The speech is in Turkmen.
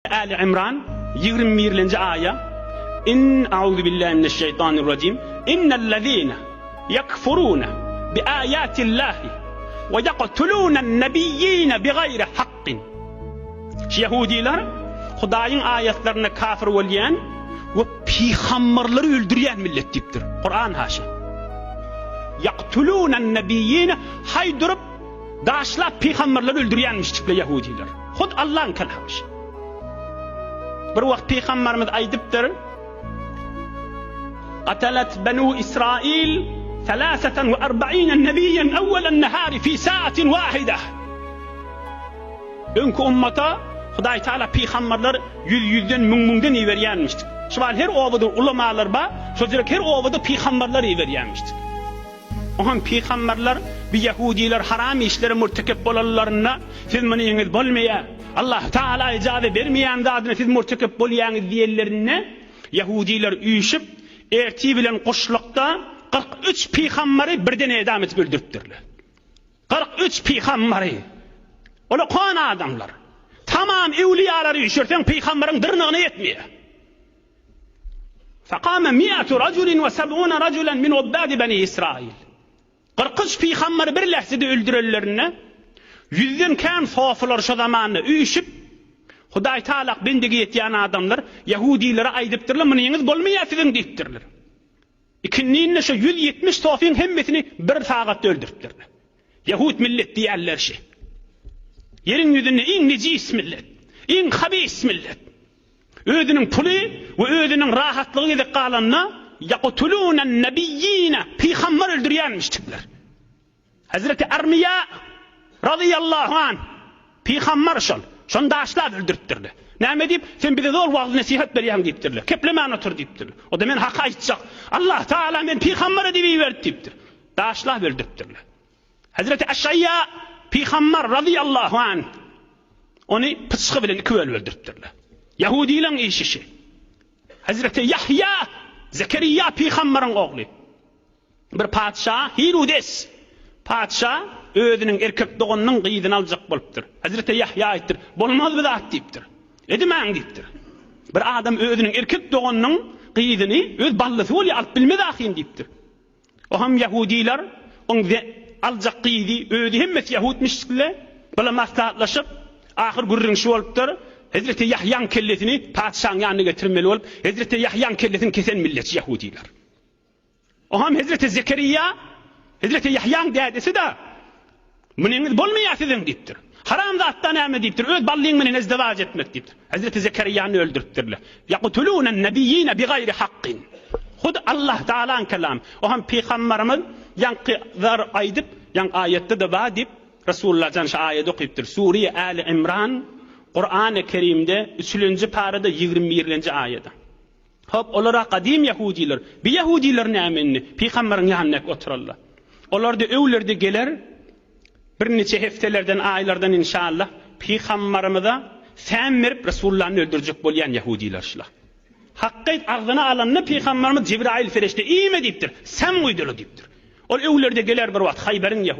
Äli Imran, 21-nji aýa, In Auzu billahi mineşşeýtanirrajim. Innellezine ýekfurune bi aýatillahi we ýektulunen nebiýýine bigaýri hakkin. Şu ýehudiler Hudaýyň aýatlaryna kafir bolýan we pygamberleri öldürýän millet diýipdir. Kuran haşa. Ýektulunen nebiýýine haý durup Daşlap pygamberleri öldürýänmişdikle ýahudiler. Hut Allaň kelamy. Bir wagt pygamberimiz aýdypdyr, Gatalat banu Israil selaseten we arbaine nebiýen awwelen nahari fi saatin wahida. Öňki ummata Hudaý Taala pygamberler ýüz-ýüzden, müň-müňden iberýänmişdik. Şu wagt her obada ulamalar bar, şo jerek her obada pygamberler iberýänmişdik. Oňam pygamberler bu ýehudiler haram işlere murtekep bolanlarynda siz munyňyz bolmaýar, Allah Tagala ijaza bermeýän zadyna siz murtekep bolýaňyz diýenlerinde ýehudiler üýşüp ertir bilen guşlukda 43 pygamberi birden edam edip öldüripdirler. 43 pygamberi. Olar kon adamlar. Tamam öwliýalary üýşürseň pygamberiň dyrnagyna ýetmeýär. Fekame mi'atu raculin we seb'une raculen min ubbadi beni Israil. 43 pygamberi bir lähzede öldürenlerinde, ýüzden kän sofular şo zamanda üýşüp, Hudaý Tagalak bendigi ýetýän adamlar ýahudilere aýdypdyrlar, munyňyz bolmaýar siziň diýipdirler. Ikindinde şo 170 sofyň hemmesini bir sagatda öldüripdirler. Ýahud millet diýerler şi. Ýeriň ýüzünde iň nejis millet, iň habis millet. Özüniň puly we özüniň rahatlygy gezek galanda, ýakutulunen nebiýýine, pygamber öldürýänmişdikler. Hezreti Armiýa razyýallahu anh, pygamber şol, şony daşlap öldüripdirler. Näme diýip, sen bize zor wagyz-nesihat berýäň diýipdirler. Keplemän otur diýipdirler. O-da men haky aýtjak. Allah Tagala meni pygamber edip iberdi diýipdir. Daşlap öldüripdirler. Hezreti Eşaýa pygamber razyýallahu anh ony pyçgy bilen iki bölüp öldüripdirler. Ýahudylaryň işi şi. Hezreti Ýahýa Zekeriýa pygamberiň ogly. Bir patyşa Hirudes patyşa özüniň erkek doganynyň gyzyny aljak bolupdyr. Hezreti Ýahýa aýtdyr, bolmaz bu zat diýipdir. Edmäň diýipdir. Bir adam özüniň erkek doganynyň gyzyny öz ballysy bolýar alyp bilmez ahyn diýipdir. Oham ýahudylar oň aljak gyzy özi hemmesi ýahutmyşdle bile maslahatlaşyp ahyr gürrüň şu bolupdyr Hezreti Ýahýaň kellesini patyşaň ýanyna getirmeli bolup Hezreti Ýahýaň kellesini kesen milletçi ýahudylar. Oham Hezreti Zekeriýa Hezreti Ýahýaň dädesi-de Munyňyz bolmaýar siziň diýipdir. Haram zatda näme diýipdir, öz ballyň bilen ezdewaç etmek diýipdir. Hezreti Zekeriýany öldüripdirler. Ýakutulunen nebiýine bigaýri hakkin. Hut Allah Taalaň kelamy. O hem pygamberimiz ýaňky zar aýdyp, ýaňky aýatda-da bar diýip, Resulullah jan şu aýady okypdyr. Sure Äli Imran, Kurany Kerimde üçülenji parada 21-nji aýada. Hop, olar-a gadym ýahudylar. Bi ýahudylar näme indi, pygamberiň ýanynda oturarlar. Olar-da öwlerde geler, birniçe hepdelerden, aýlardan inşallah, pygamberimize säm berip Resulullany öldürjek bolýan ýahudylar şular. Hakky agzyna alanda pygamberimiz Jibraýyl perişde iýme diýipdir, säm guýdular diýipdir. Ol öwlerde geler bir wagt Haýbaryň ýahudy.